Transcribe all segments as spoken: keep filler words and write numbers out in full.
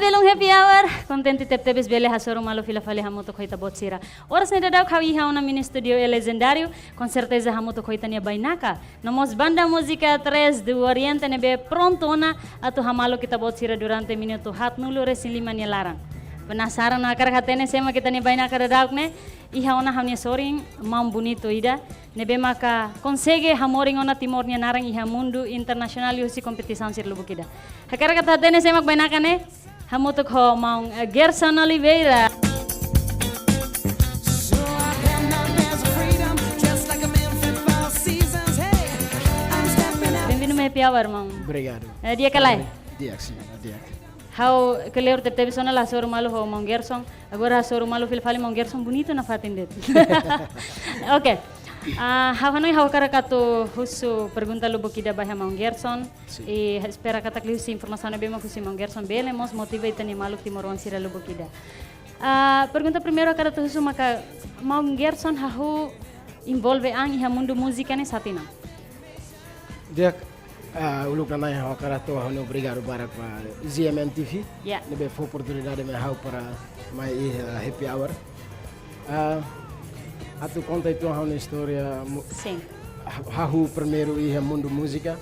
Belun Happy Hour, kontente tebetebes bele hasoru malu fila fali hamutuk ho ita-boot sira. Oras ne'e daudauk ha'u iha ona mini studio e legendáriu, com certeza hamutuk ho ita-nia bainaka. No mós banda múzika Três do Oriente ne'ebé prontu ona atu hamaluk ita-boot sira durante minutu haatnulu-resin-lima nia laran. Penasaran no hakarak hatene sé mak ita-nia bainaka daudauk ne'e? Iha ona ha'u-nia sorin, maun bonitu ida, ne'ebé maka konsege hamorin ona Timor nia naran iha mundu internasionál liuhusi kompetisaun sira lubuk ida. Hakarak atu hatene sé mak bainaka ne'e? Hamutuk ho maun, eh, Gerson Oliveira. Bem-vindo mai Happy Hour, maun. Obrigadu. Eh, di'ak ka lae? Di'ak, sin, di'ak. Ha'u kleur tebetebes ona la hasoru malu ho maun Gerson. Agora hasoru malu fila fali, maun Gerson bonitu nafatin de'it. Oke. Ah, ha'u hanoin ha'u hakarak atu husu pergunta lubuk ida ba iha maun Gerson. Sin. I espera katak liuhusi informasaun ne'ebé mak husi maun Gerson bele mós motiva ita-nia maluk timoroan sira lubuk ida. Ah, pergunta primeiru hakarak atu husu maka maun Gerson hahú envolve an iha mundu múzika ne'e sá tinan? Di'ak, ah, uluk nanain ha'u hakarak hato'o ha'u-nia obrigadu barak ba Z M N T V. Ya. Ne'ebé fó oportunidade mai ha'u para mai iha Happy Hour. Ah, atu konta uitoan ha'u-nia istória mu-, Sin. ha-, hahú primeiru iha mundu múzika.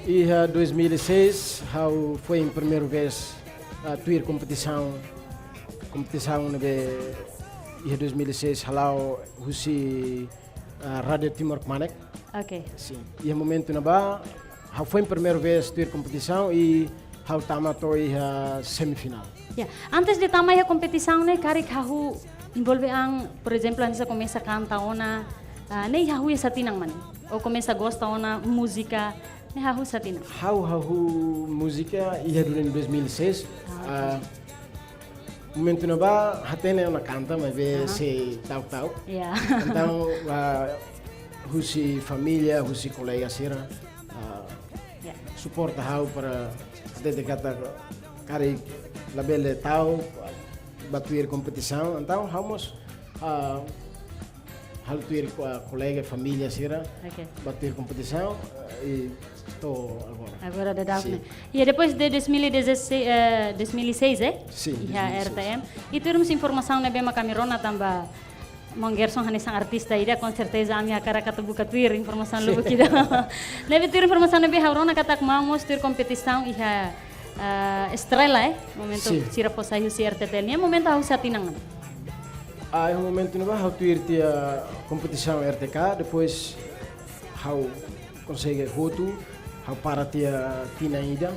Iha dois mil e seis, ha'u foin primeira vez, ah, tuir kompetisaun, kompetisaun ne'ebé iha dois mil e seis hala'o husi, ah, Rádio Timor Kmanek. Oke. Sin. Iha momentu ne'ebá, ha'u foin primeira vez tuir kompetisaun i ha'u tama to'o iha semifinál. Ya, antes de tama iha kompetisaun ne'e, karik hahú envolve an, por ezemplu, hanesan komesa kanta ona, ah, ne'e hahú iha sá tinan mak ne'e? Ou komesa gosta ona múzika, ne'e hahú sá tinan? Ha'u hahú múzika iha durante dois mil e seis. Ah, Ah, momentu ne'ebá hatene ona kanta, maibé Aha. sei ta'uk-ta'uk. Ya. Entaun, ah, husi família, husi kolega sira, ah, Ya. suporta ha'u para hatete katak karik labele ta'uk ba tuir kompetisaun. Entaun ha'u mós, ah, halo tuir ko-, kolega, família sira, Oke. ba tuir kompetisaun, eh, i to'o agora. Agora daudauk Sin. ne'e. I depois de dois mil e dezasseis, eh, dois mil e seis, eh? Sin, Iha dois mil e seis. R T M. I tuir mós informasaun ne'ebé mak ami rona tanba maun Gerson hanesan artista ida, com certeza ami hakarak atu buka tuir informasaun Sin. lubuk ida. Ne'ebé tuir informasaun ne'ebé ha'u rona katak maun mós tuir kompetisaun iha, eh, Estrela, eh? Momentu Sin. sira fó sai husi R T T L. Ne'e momentu hahú sá tinan? Ah, iha momentu ne'ebá ha'u tuir tiha kompetisaun R T K, depois ha'u konsege hotu, ha'u para tiha tinan ida,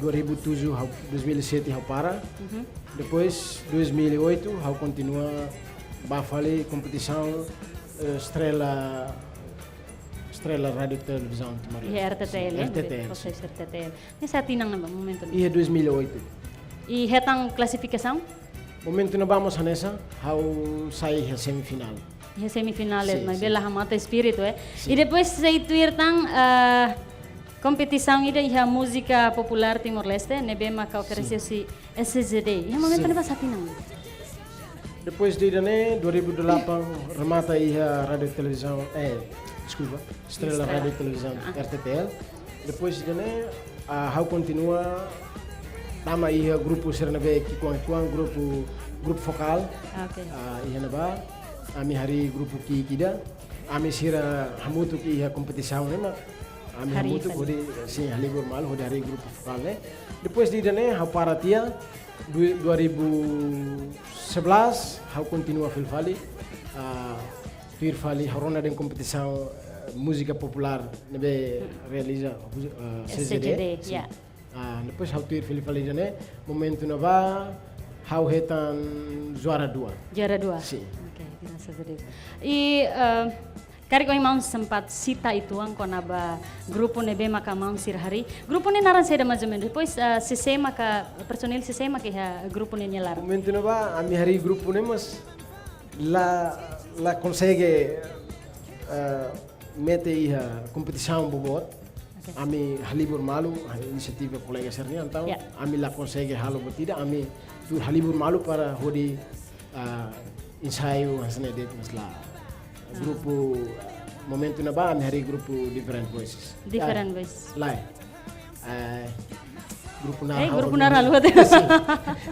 dua ribu tujuh ha'u, dois mil e sete ha'u para. Mhm. Depois, dois mil e oito, ha'u kontinua ba fali kompetisaun, eh, Estrela, Estrela Rádio Televizaun Timor-Leste. Iha R T T L, Sin, eh? R T T L, Proses sin. R T T L. Ne'e sá tinan ne'ebá momentu ne'e? Iha dois mil e oito. I hetan klasifikasaun? Momentu ne'ebá mós hanesan, ha'u sai iha semifinál. Iha semifinál, Sin, maibé sin. la hamate espíritu, eh? Sin. I depois sei tuir tan, ah, kompetisaun ida iha múzika populár Timor-Leste, ne'ebé maka oferese Sin. husi S Z D. Iha momentu Sin. ne'ebá sá tinan? Depois de ida-ne'e, dua ribu delapan, remata iha Rádio Televizaun, eh, deskulpa, Estrela Estrela. Rádio Televizaun, Ah. R T T L. Depois de ida-ne'e, ah, ha'u kontinua tama iha grupu sira ne'ebé ki'ikoan-ki'ikoan, grupu, grupu vokál. Ah, oke. Ah, iha ne'ebá, ami harii grupu ki'ik ida. Ami sira hamutuk iha kompetisaun ne'e mak ami Harii hamutuk fali. hodi, sin, halibur malu hodi harii grupu vokál ne'e. Depois de ida-ne'e, ha'u para tiha, du-, dua ribu sebelas, ha'u kontinua fila fali, ah, tuir fali, ha'u rona de'it kompetisaun, eh, múzika populár ne'ebé realiza, eh, S Z D, S Z D, sin. ya. Ah, depois ha'u tuir fila fali ida-ne'e, momentu ne'ebá ha'u hetan juara dua. Juara dua? Sin. Oke, graças a Deus. I, eh, karik ohin maun sempat sita uitoan kona-ba grupu ne'ebé maka maun sira harii. Grupu ne'e naran saida mais ou menos? Depois, eh, sé-sé maka, personil sé-sé maka iha grupu ne'e nia laran? Momentu ne'ebá, ami harii grupu ne'e mas la, la konsege, eh, mete iha kompetisaun boboot. Oke. Ami halibur malu, ah, inisiativa kolega sira-nian, entaun Ya. ami la konsege halo buat ida, ami tuir halibur malu para hodi, ah, ensaiu, hanesan ne'e de'it, mas la. Ah. Grupu, momentu ne'ebá, ami harii grupu Different Voices. Different Ah, Voices. lae. Eh, grupu Nara. Eh, grupu Nara haluha. Sin.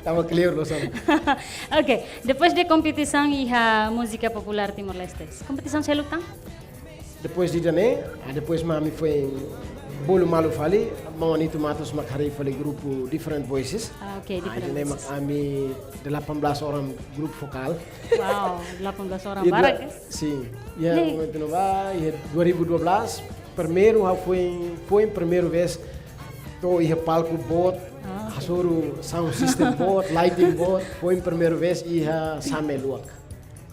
Tanba kleur loos ona. Oke, depois de kompetisaun iha múzika populár Timor-Leste, kompetisaun seluk tan? Depois de ida-ne'e, ah, depois mak ami foin bolu malu fali, maun Anito Matos mak harii fali grupu Different Voices. Ah, oke, ah, Different ida-ne'e mak Voices. Ami delapan belas orang grupu vokál. Wow, delapan belas orang. Iha dua, barak, eh? Sin. Iha momentu ne'ebá, iha dua ribu dua belas, primeiru ha'u foin, foin primeira vez to'o iha palku boot, ah, oke, hasoru sound system boot, lighting boot, foin primeira vez iha Same Luak.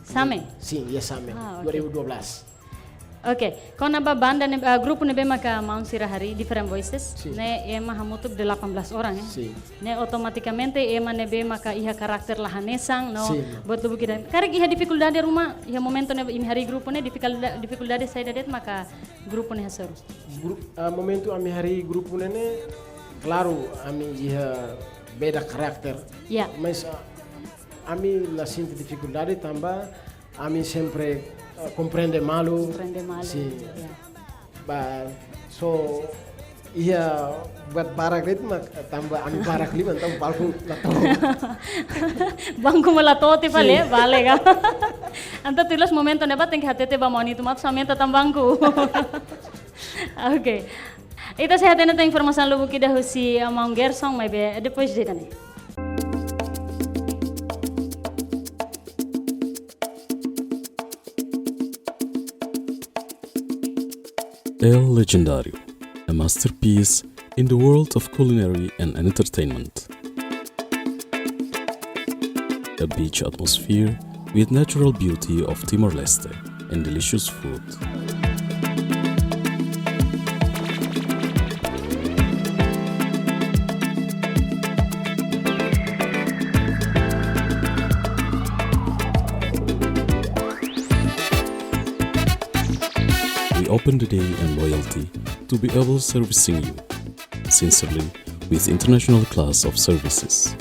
Same? Sin, iha Same, ah, oke, dua ribu dua belas. Oke, kona-ba banda ne'e, ah, grupu ne'ebé maka maun sira harii, Different Voices, sin, ne'e ema hamutuk delapan belas orang, eh? Sin. Ne'e automatikamente ema ne'ebé maka iha karakter la hanesan, no, sin, buat lubuk ida. Karik iha difikuldade ruma, iha momentu ne'ebé imi harii grupu ne'e, difikulda-, difikuldade saida de'it maka grupu ne'e hasoru? Gru-, ah, momentu ami harii grupu ne'e ne'e, klaru, ami iha beda karakter. Ya. Mas, ah, ami la sente difikuldade tanba ami sempre, eh, komprende malu. Komprende malu. Sin. Ya. Ba, so, iha buat barak de'it mak tanba ami barak liu, entaun palku la to'o. Bangku mak la to'o tiha fali, sin, bale ka. Entaun tuir loloos momentu ne'ebá tenke hatete ba maun Anito Matos aumenta tan bangku. Oke. Ita sei hatene tan informasaun lubuk ida husi, eh, maun Gerson, maibé depois de ida-ne'e. El Legendário, a masterpiece in the world of culinary and entertainment. A beach atmosphere with natural beauty of Timor-Leste and delicious food. We open the day and loyalty to be able servicing you. Sincerely, with international class of services.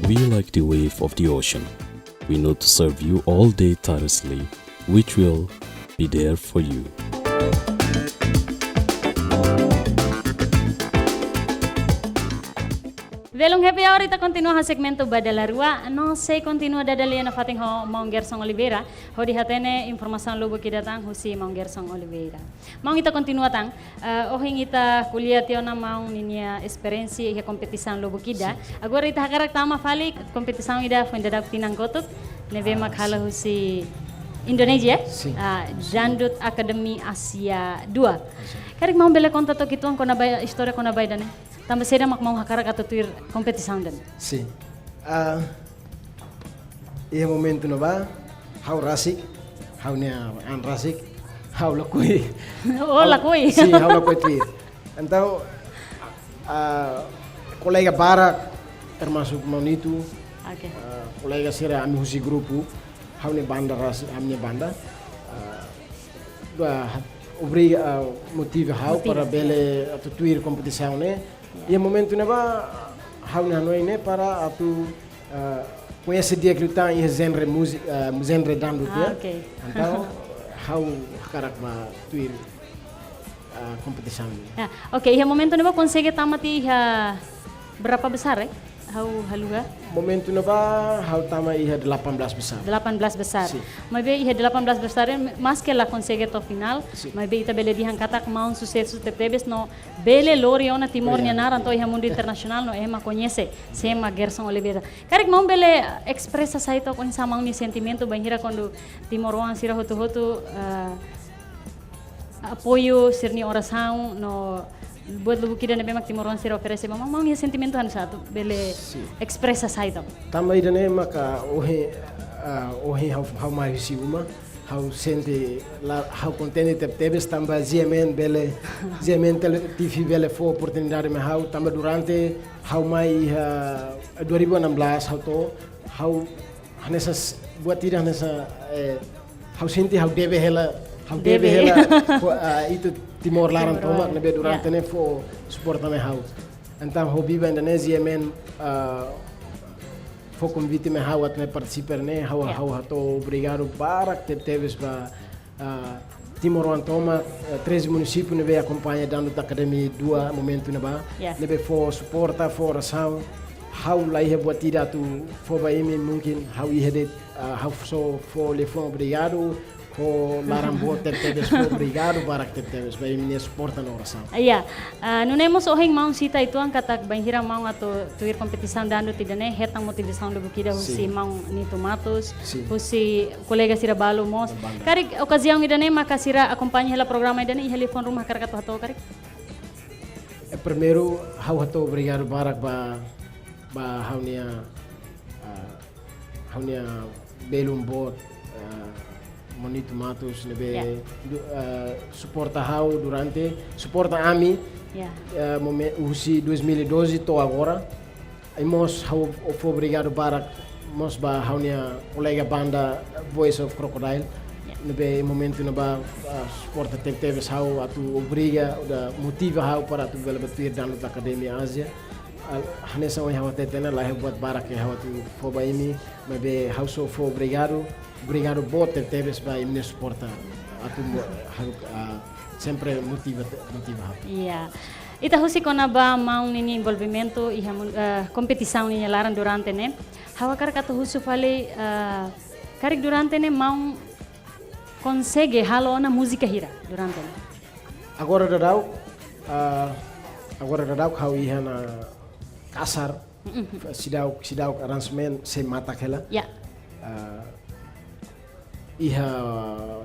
We like the wave of the ocean. We know to serve you all day tirelessly, which will be there for you. Belun Happy Hour, ita kontinua ho segmentu Ba Dala Rua, no sei kontinua dada lia nafatin ho maun Gerson Oliveira, hodi hatene informasaun lubuk ida tan husi maun Gerson Oliveira. Maun, ita kontinua tan, eh, ohin ita ko'alia tiha ona maun ninia esperiénsia iha kompetisaun lubuk ida. Sin, sin. Agora ita hakarak tama fali kompetisaun ida foin daudauk tinan kotuk, ne'ebé, ah, mak halo, sin, husi Indonézia, sin, ah, sin, Dangdut Academy Asia dua. Asia. Karik maun bele konta took uitoan kona-ba istória kona-ba ida-ne'e? Tanba saida mak maun hakarak atu tuir kompetisaun ida-ne'e? Sin. Ah, iha momentu ne'ebá, ha'u rasik, ha'u-nia an rasik, ha'u lakohi. Oh, ha'u lakohi. Sin, ha'u lakohi tuir. Entaun, ah, kolega barak, termasuk maun Anito, oke, ah, kolega sira ami husi grupu, ha'u-nia banda rasik, ami-nia banda, ah, ba, obriga, ah, motiva ha'u, motiva, para bele atu tuir kompetisaun ne'e. Ya. Iha momentu ne'ebá, ha'u-nia hanoin ne'e para atu, ah, koñese di'ak liután iha genre múzika, ah, genre dangdut, ah, ya. Oke. Entaun, ha'u hakarak ba tuir, ah, kompetisaun ne'e. Ya, oke, iha momentu ne'ebá konsege tama tiha iha berapa besar, eh? Ha'u haluha. Momentu ne'ebá ha'u tama iha delapan belas besar. Delapan belas besar. Sin. Maibé iha delapan belas besar, eh, maske la konsege to'o finál, sin, maibé ita bele dehan katak maun susesu tebetebes no bele lori ona Timor nia, obrigadu, naran to'o iha mundu internasionál no ema koñese, sin, sé mak Gerson Oliveira. Karik maun bele espresa sai took oinsá maun-nia sentimentu bainhira kuandu timoroan sira hotu-hotu, eh, apoiu sira-nia orasaun no buat lubuk ida ne'ebé mak timoroan sira oferese ba maun, maun-nia sentimentu hanesan atu bele, sin, espresa sai took? Tanba ida-ne'e maka ohin, Ah, ohin ha'u, ha'u mai husi uma, ha'u sente la, ha'u kontente tebetebes tanba G M N bele, G M N tele, T V bele fó oportunidade mai ha'u, tanba durante ha'u mai iha dua ribu enam belas ha'u to'o, ha'u hanesan s-, buat ida hanesan, eh, ha'u sente ha'u debe hela, ha'u debe Debe. hela, ko-, ah, ita Timor laran Timor tomak laran. ne'ebé durante Ya. ne'e fó suporta mai ha'u. Entaun, ha'u biban ida-ne'e G M N, ah, fó konvite mai ha'u atu mai partisipa ne'e, ha'u, Ya. ha'u hato'o obrigadu barak tebetebes ba, ah, timoroan tomak, eh, treze munisípiu ne'ebé akompaña Dangdut Academy dua momentu ne'ebá, Ya. ne'ebé fó suporta, fó orasaun, ha'u la iha buat ida atu fó ba imi, mungkin ha'u iha de'it, ah, ha'u só fó liafuan obrigadu, ho laran boot tebetebes, fó obrigadu barak tebetebes ba imi-nia suporta no orasaun. Iya, ah, nune'e mós ohin maun sita uitoan katak bainhira maun atu tuir kompetisaun dangdut ida-ne'e, hetan motivasaun lubuk ida husi Sin. maun Nito Matos, Sin. husi kolega sira balu mós. Banda. Karik okaziaun ida-ne'e maka sira akompaña hela programa ida-ne'e, iha liafuan ruma hakarak atu hato'o karik? Eh, primeiru, ha'u hato'o obrigadu barak ba, ba ha'u-nia, ah, ha'u-nia belun boot, eh, maun Nito Matos ne'ebé Ya. du-, eh, suporta ha'u durante, suporta ami, Ya. eh, mome-, husi dois mil e doze to'o agora. I mós ha'u fó obrigadu barak mós ba ha'u-nia kolega banda Voice of Crocodile. Ya. Ne'ebé momentu ne'ebá, ah, suporta tebetebes ha'u atu obriga, oda motiva ha'u para atu bele bá tuir Dangdut Academy Asia. Ah, hanesan ohin ha'u hateten ona, la iha buat barak ke ha'u atu fó ba imi, maibé ha'u só fó obrigadu, obrigadu boot tebetebes ba imi-nia suporta. Atu mo-, ha'u, ah, sempre motiva, motiva ha'u. Iya. Ita husik kona-ba maun ninia envolvimentu iha mun-, eh, kompetisaun ninia laran durante ne'e. Ha'u hakarak atu husu fali, eh, karik durante ne'e maun konsege halo ona múzika hira durante ne'e? Agora daudaun, ah, agora daudaun ha'u iha ona kasar, Mm-mm. seidauk, seidauk aransemen sei matak hela. Ya. Ah, iha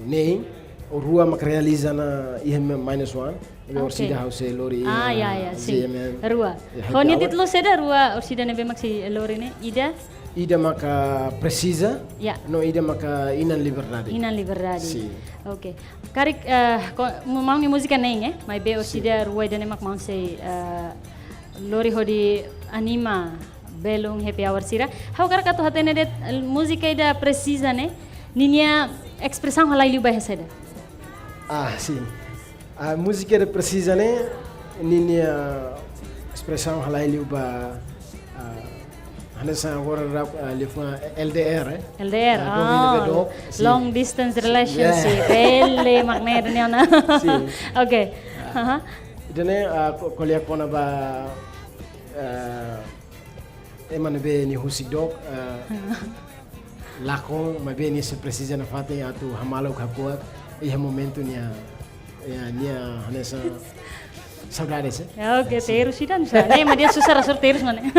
neen, o rua mak realiza ona iha ma-, minus one. Ne'ebé Ok. orsida ha'u sei lori Ah, iha ya, ya, sin. G M N. Rua. Ya, Ho nia happy hour. títulu saida rua orsida ne'ebé mak sei lori ne'e? Ida? Ida maka Presiza. Ya. No ida maka Inan Liberdade. Inan Liberdade. Sin. Ok. Karik, eh, ko-, mu-, maun nia múzika neen, eh? Maibé Sin. orsida rua ida-ne'e mak maun sei, eh, lori hodi anima belun happy hour sira. Ha'u hakarak atu hatene de'it, eh, múzika ida Presiza ne'e, ninia espresaun halai liu ba iha saida? Ah, sin. Ah, múzika ida Presiza ne'e, ninia espresaun halai liu ba, ah, hanesan agora rap, ah, liafuan L D R, eh? L D R, Ah, dong ini oh, bedo, sin. long distance relationship. Yeah. Bele mak ne'e duni ona. Sin. Ok. Ah. Aha. Ida-ne'e, ah, ko-, ko'alia kona-ba, ah, ema ne'ebé nia husik dook, eh, lakon, maibé nia sei presiza nafatin atu hamaluk hakuak iha momentu nia, ya, nia hanesan saudade, eh. Ya, ok, Sin. terus ida sa. Ne'e mak ida susar asor terus mane.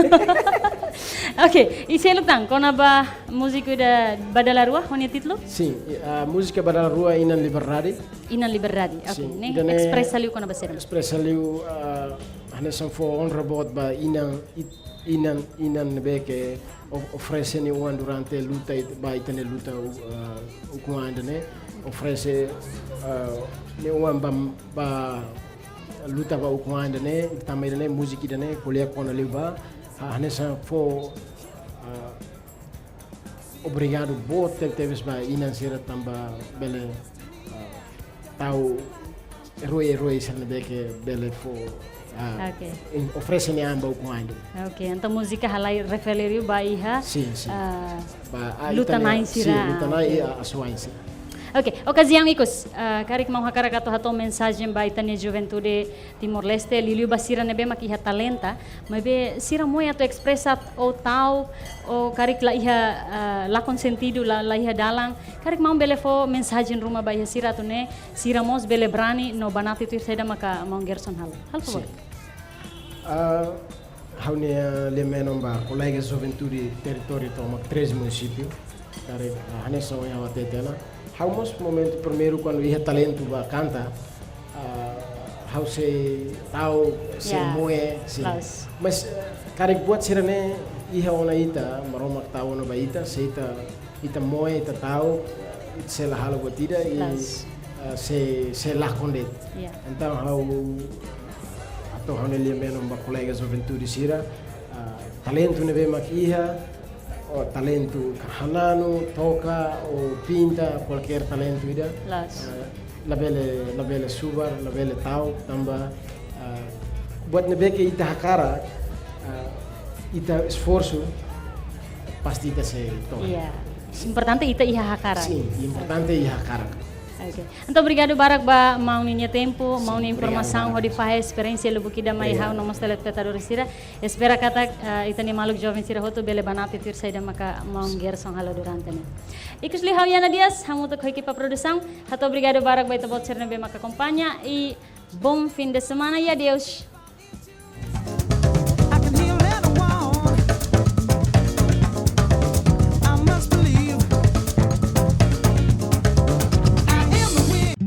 Ok, i seluk tan, kona-ba múzika ida Ba Dala Rua, ho nia títulu? Sin, i, ah, múzika Ba Dala Rua Inan Liberdade. Inan Liberdade, ok. Sin, Ne'e ida-ne'e espresa liu kona-ba saida? Espresa liu, ah, hanesan fó onra boot ba inan, it-, inan, inan ne'ebé ke o-, oferese nia oan durante luta it-, ba ita-nia luta, uh, ukun-an ida-ne'e. Oferese, uh, nia oan ba, ba luta ba ukun-an ida-ne'e, tanba ida-ne'e múzika ida-ne'e, ko'alia kona liu ba, ha-, hanesan fó, uh, obrigadu boot tebetebes ba inan sira tanba bele, ah, tau eroi-eroi sira ne'ebé ke bele fó, ah, Ok. in-, oferese nia an ba ukun-an ida. Ok, entaun múzika halai refere liu ba iha, Sin, sin. ah, Ba, ah, luta ita-nia, na'in sira. sin, luta na'in Ok. i, ah, asuwa'in sira. Ok, okaziaun ikus, ah, karik maun hakarak atu hato'o mensajen ba ita-nia juventude Timor-Leste, liuliu ba sira ne'ebé mak iha talenta, maibé sira moe atu espresa ou tau, ou karik la iha, ah, lakon sentidu, la, la iha dalan. Karik maun bele fó mensajen ruma ba iha sira atu nune'e, sira mós bele brani no banati tuir saida maka maun Gerson halo. Halo, por favor. Sin. Ah, ha'u-nia, ah, lia-menon ba kolega juventude territóriu tomak treze munisípiu. Karik, ah, hanesan ohin ha'u hateten ona. Ha'u mós momentu primeiru kuandu iha talentu ba kanta, ah, ha'u sei tau, sei Ya, moe, sin. loos. Mas, eh, karik buat sira-ne'e, iha ona ita, Maromak tau ona ba ita, se ita, ita moe, ita ta'uk, ita sei la halo buat ida, i, Las. eh, sei, sei lakon de'it. Ya. Entaun ha'u, hato'o ha'u-nia liafuan ba kolega juventude sira, ah, talentu ne'ebé mak iha, ou talentu ka hananu, toka, ou pinta, kualkér talentu ida. Las. Eh, labele, labele subar, labele ta'uk, tanba, ah, buat ne'ebé ke ita hakarak, ah, ita esforsu, pasti ita sei to'o. Iya. Importante ita iha hakarak. Sin, importante iha hakarak. Oke. Entaun obrigadu barak ba maun ninia tempu, maun ninia informasaun, obrigadu barak, hodi fahe esperiénsia lubuk ida mai, obrigadu, ha'u no mós telespetadór sira. Espera katak, eh, ita-nia maluk joven sira hotu bele banati tuir saida maka maun Gerson halo durante ne'e. Ikus liu ha'u Yana Dias, hamutuk ho ekipa produsaun, hato'o obrigadu barak ba ita-boot sira ne'ebé maka akompaña, i bom fim de semana, i adeus. I can hear every word. I must believe. I am the wind.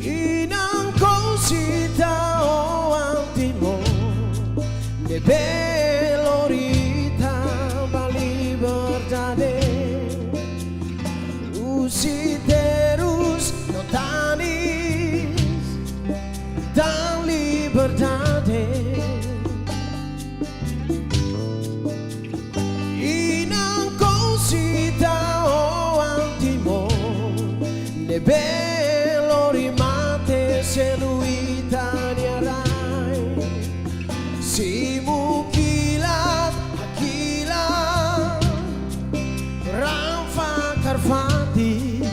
Inan konsita oan Timor, ne'ebé lori ita ba liberdade. Husi terus no tanis, tan liberdade. Inan konsita oan Timor, ne'ebé lori mate selu ita-nia rai. Simu kilat, hakilat, raan fakar fatin.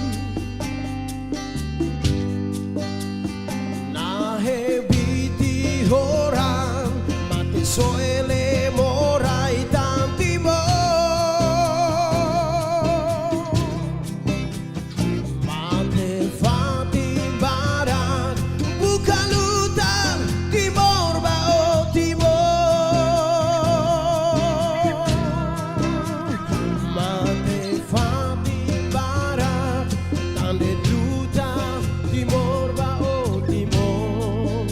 Nahe biti horan, mate soe le morai tan Timor. Mate fatin barak, buka luta Timor ba ó Timor. Mate fatin barak, tan de'it luta Timor ba ó Timor.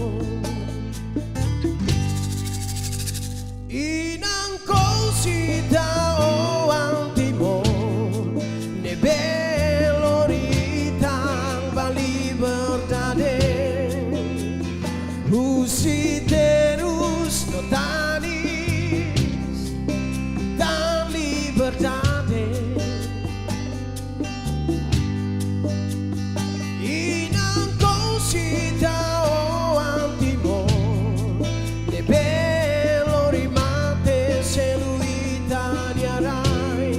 Inan konsita oan Timor, ne'ebé lori ita ba liberdade. Husi terus no tanis, tan liberdade. Inan konsita oan Timor, ne'ebé lori mate selu ita-nia rai.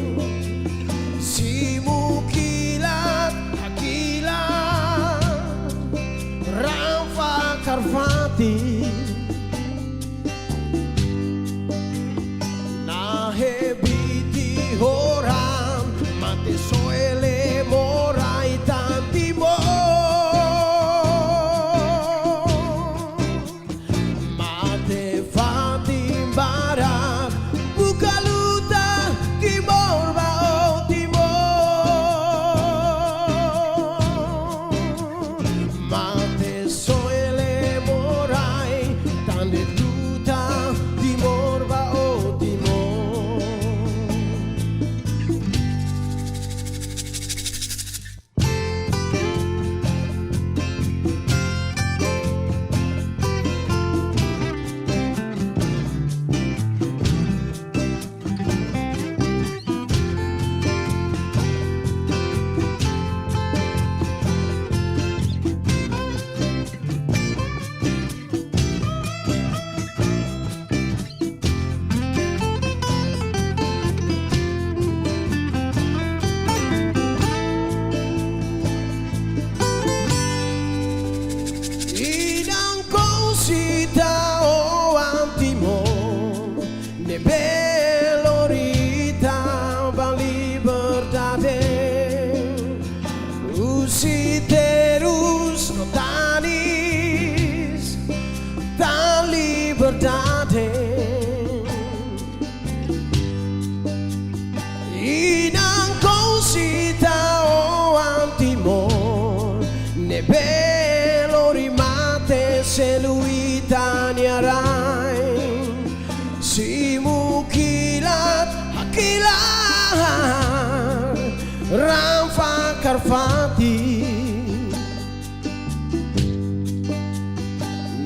Simu kilat, hakilat, raan fakar fatin. Nahe biti horan, mate soe le morai tan Timor. Mate fatin barak, buka luta Timor ba ó Timor. Mate soe le morai selu ita-nia rain, simu kilat hakilar, raan fakar fatin.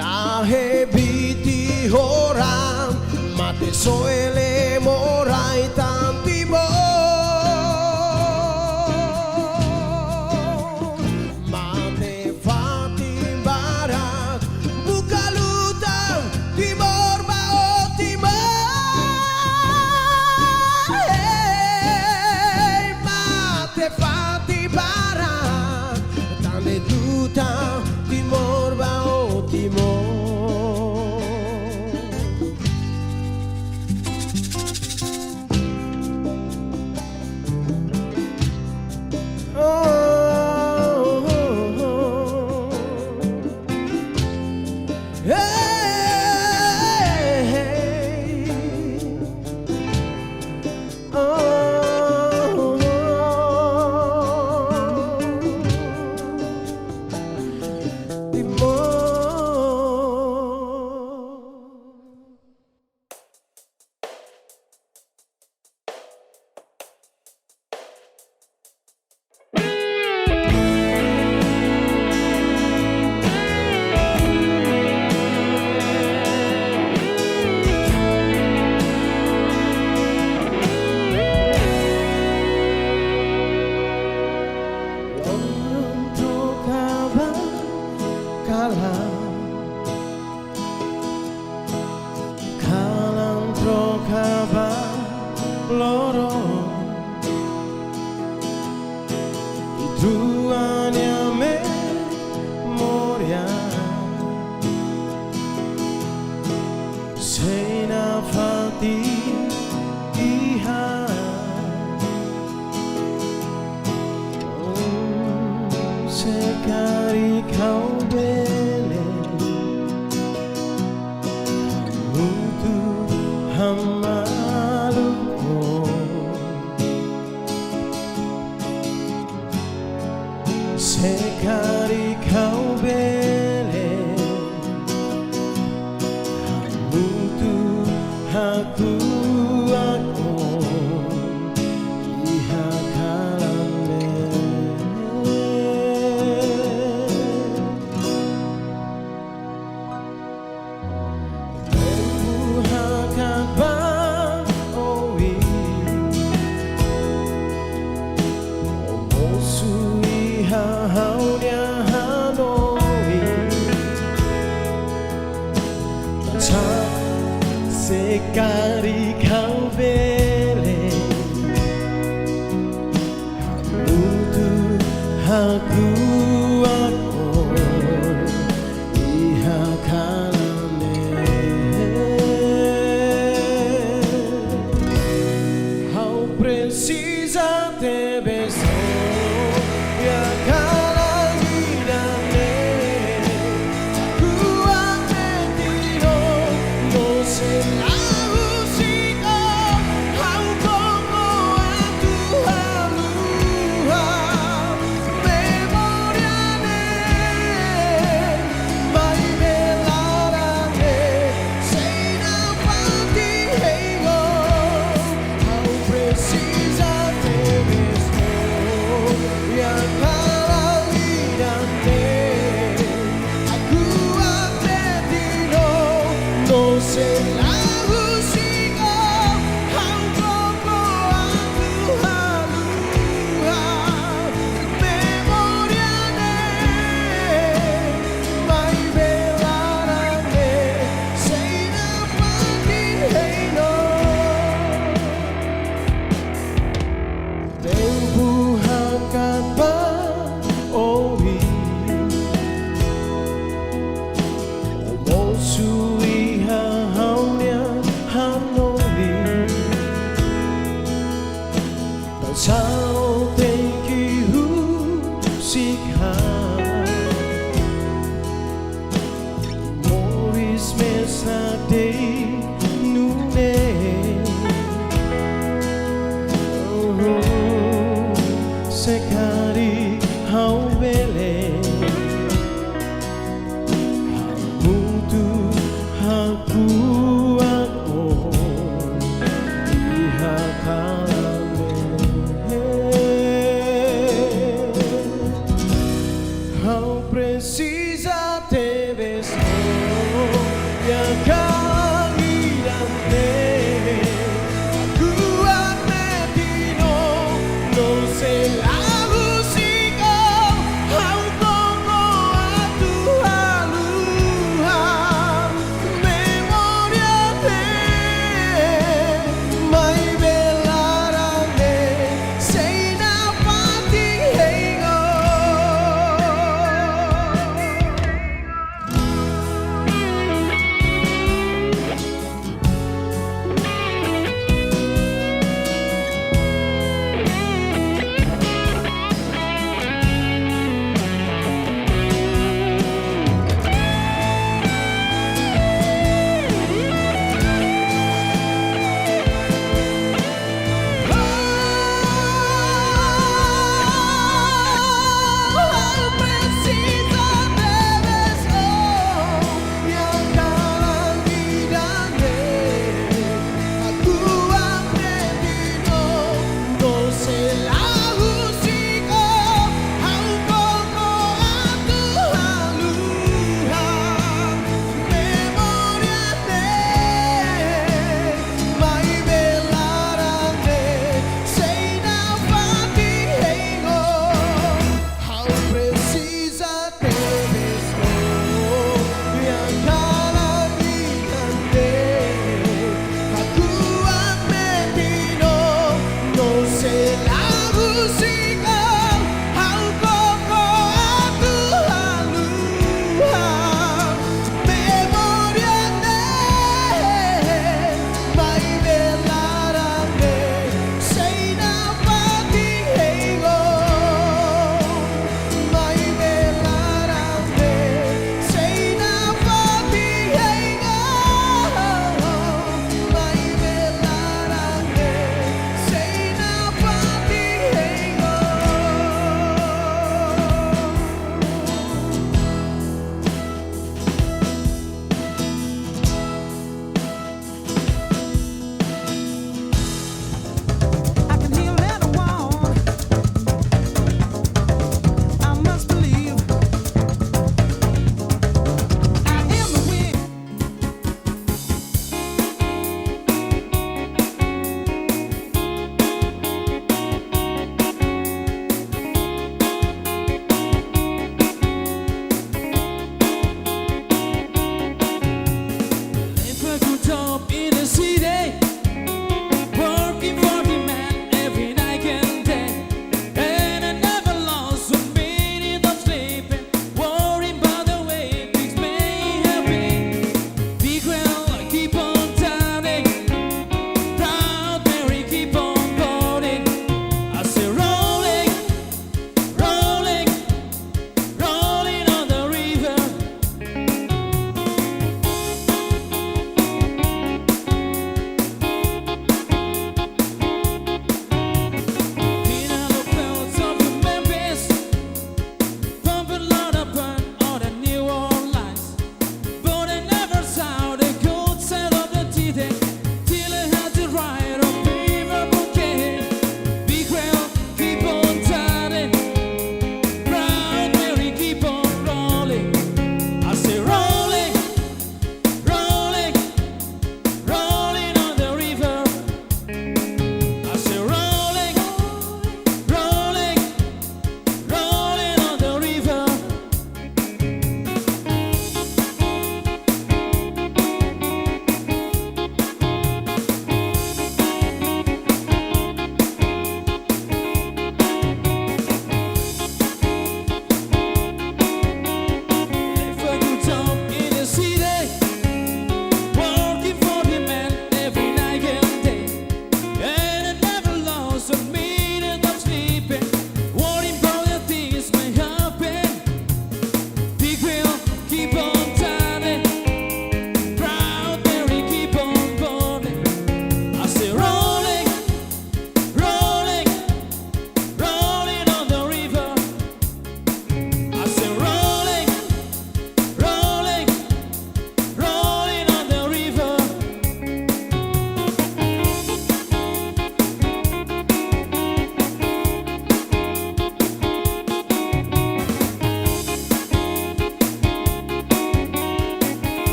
Nahe biti horan, mate soele morai tan Timor. Mate fatin barak, buka lutan Timor ba ó Timor. Mate fatin barak, tan de'it lutan Timor ba ó Timor. Oh, oh, oh, oh. Hey, hey. Oh, oh, oh. Timor. Loron troka ba kalan, kalan troka ba loron. Ita-nia memória sei nafatin iha. Se karik ha'u bele, hamutuk hamaluk ó. Se karik ha'u bele, hamutuk hakuak ó iha kalan ne'e. Tempu hakat ba oin, ó mosu iha ha'u-nia hanoin. Sa se karik ha'u bele, hamutuk hakuak ó iha kalan ne'e. Ha'u presiza tebes ó iha kalan ida-ne'e. Hakuak metin ó, no sei la husik ó, ha'u koko atu haluha. Memória ne'e, maibé laran ne'e sei nafatin hein ó. Ha'u presiza tebes ó iha kalan ida-ne'e. Hakuak metin ó, no sei la husik ó, ha'u koko atu haluha. Memória ne'e, maibé laran ne'e sei nafatin hein ó. Tempu hakat ba oin, ó mosu iha ha'u-nia hanoin. Tansá ó tenke husik ha'u, moris mesak de'it nune'e. Oh, se karik ha'u bele,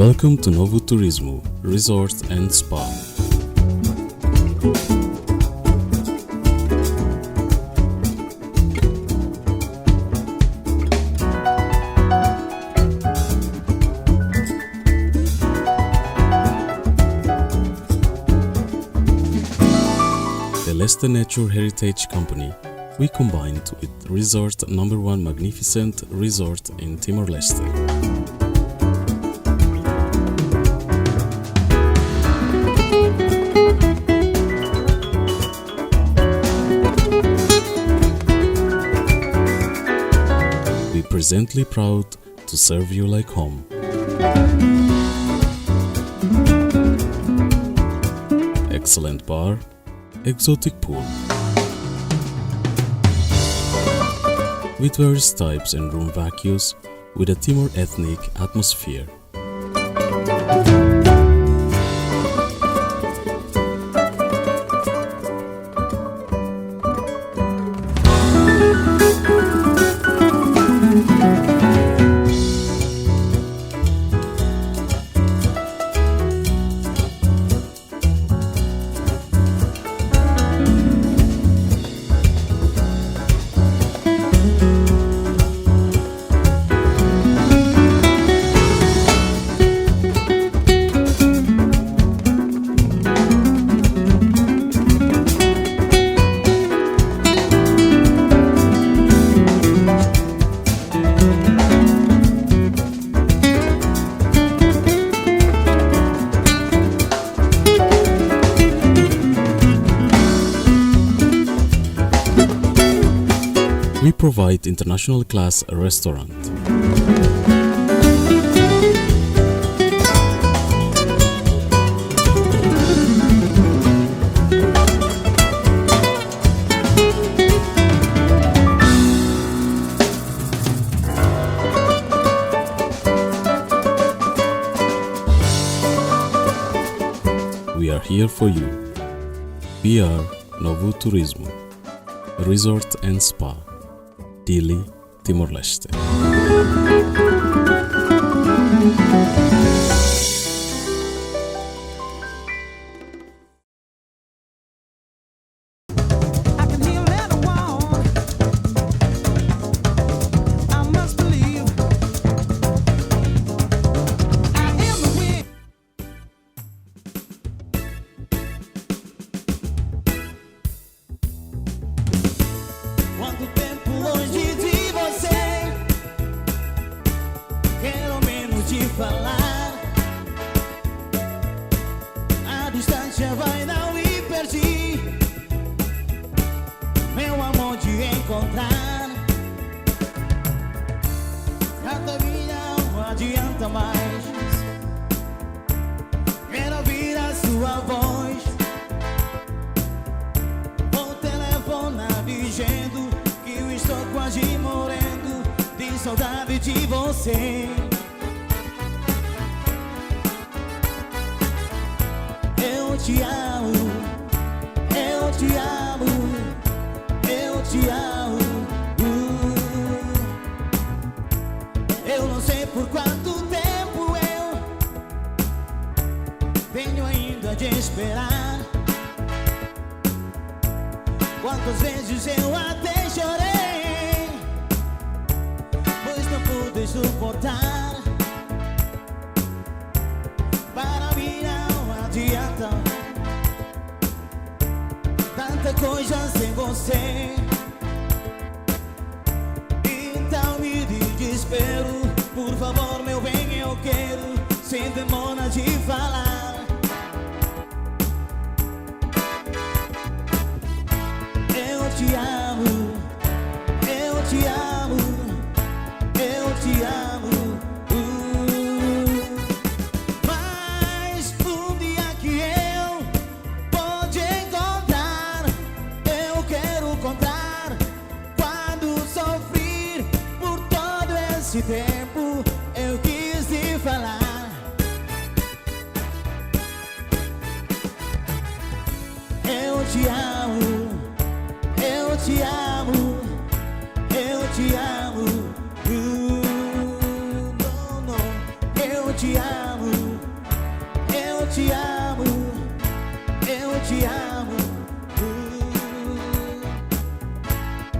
Welcome to Novo Turismo Resort and Spa. The Leste Nature Heritage Company, we combined with resort number one magnificent resort in Timor-Leste. We presently proud to serve you like home. Excellent bar, exotic pool. With various types and room vacuums with a Timor ethnic atmosphere. We provide international class restaurant. We are here for you. We are Novo Turismo Resort and Spa, Dili, Timor-Leste. I can hear a little warm. I must believe I am the wind. Quanto tempo longe de você, quero menos de falar. A distância vai dar e perdi meu amor de encontrar. Cada dia não adianta mais. Quero ouvir a sua voz. Vou telefonar dizendo que eu estou quase morrendo de saudade de você. Eu te amo, eu te amo, eu te amo. Eu não sei por quanto tempo eu tenho ainda de esperar. Quantas vezes eu até chorei, pois não pude suportar. Para mim não adianta tanta coisa sem você. Então me desespero, por favor, meu bem, eu quero, sem demora de falar. Eu te amo, eu te amo, eu te amo. Uh. Mas um dia que eu vou te encontrar, eu quero contar quando sofri por todo esse tempo, eu quis te falar. Eu te amo, eu te amo, eu te amo. Uh, não, não, eu te amo. te amo, eu te amo. Uh,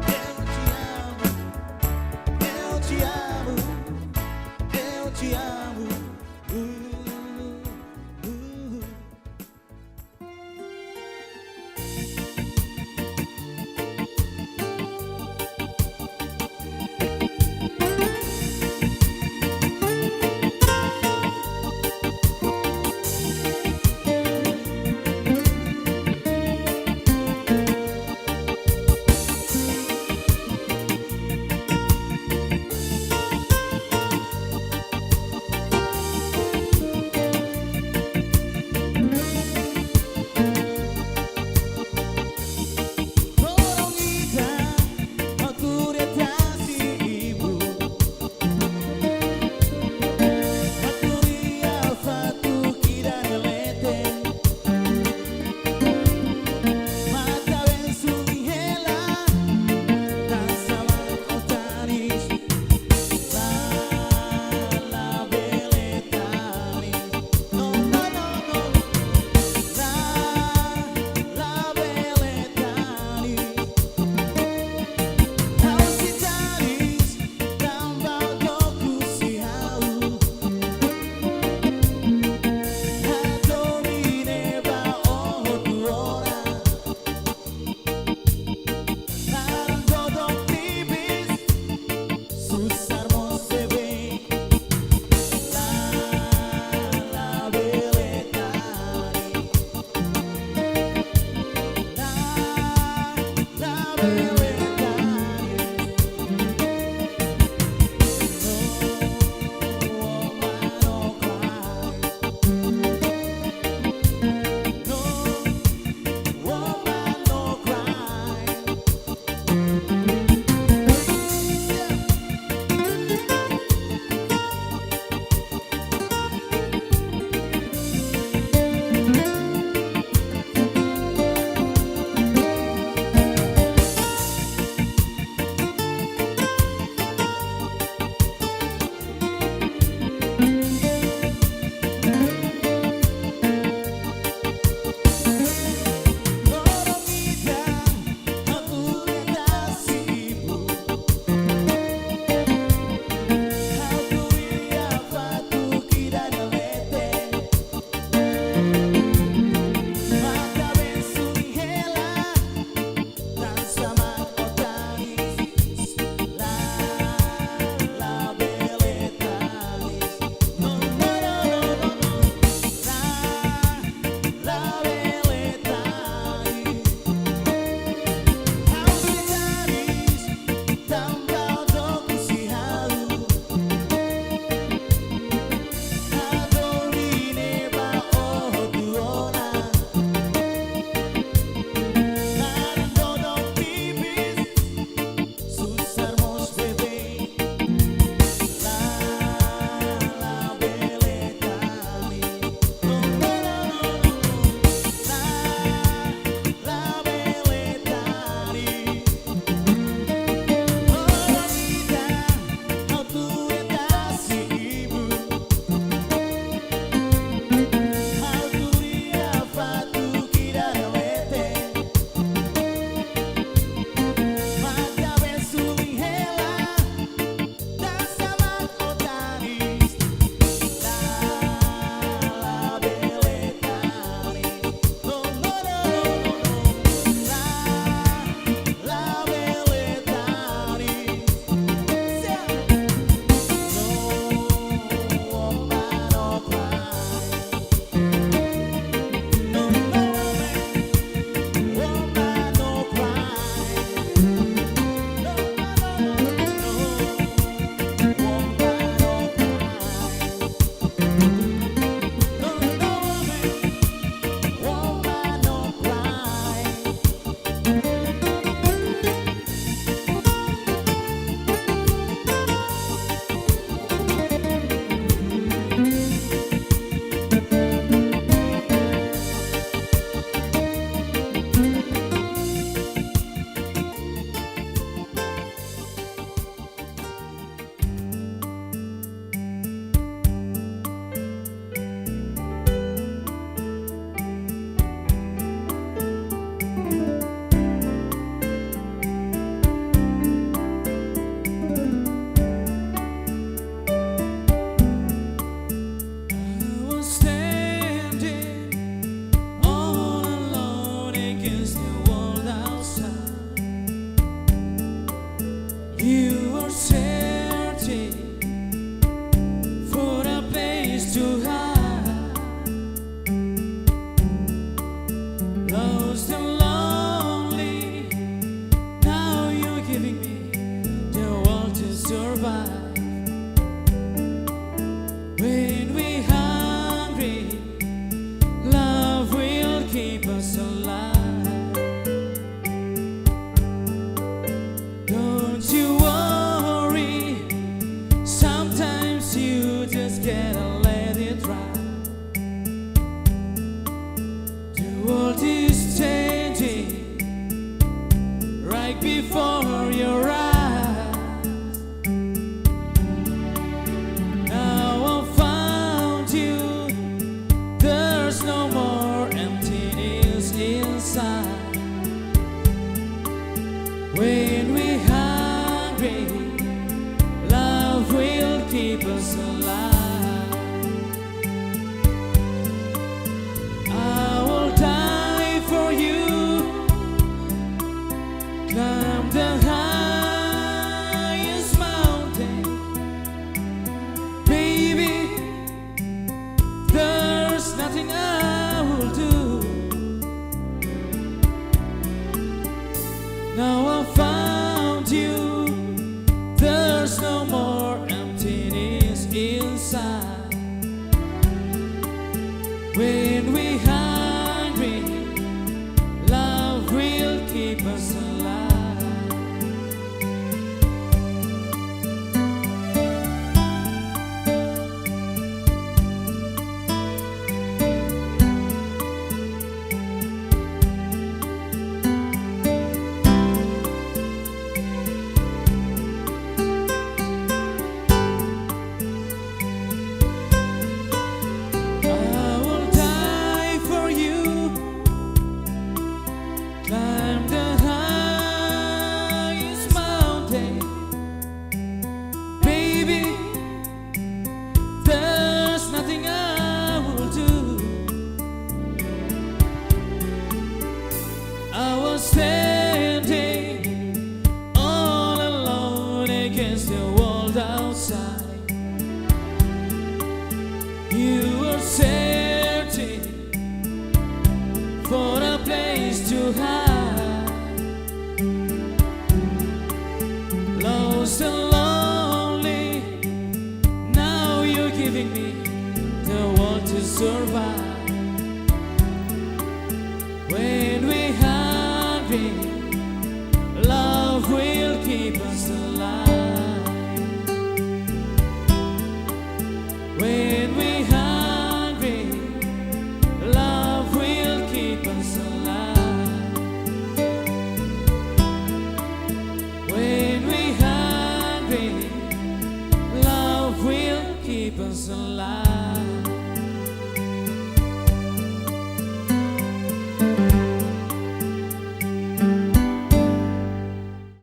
eu te amo, eu te amo, eu te amo. Uh, uh. Don't you worry, sometimes you just gotta let it ride. The world is changing right before your eyes. Now I found you, there's no more emptiness inside. When we're hungry, love will keep us alive. I will die for you. Climb the highest mountain. Baby, there's nothing I will do. Now I found you. There's no more emptiness inside. When we're hungry, love will keep us alive. I will die for you. Climb the highest mountain. Baby, there's nothing I will do. I was standing all alone against the world outside. You were searching for a place to hide. Lost and lonely, now you're giving me the world to survive. When we're hungry, love will keep us alive. When we're hungry, love will keep us alive. When we're hungry, love will keep us alive.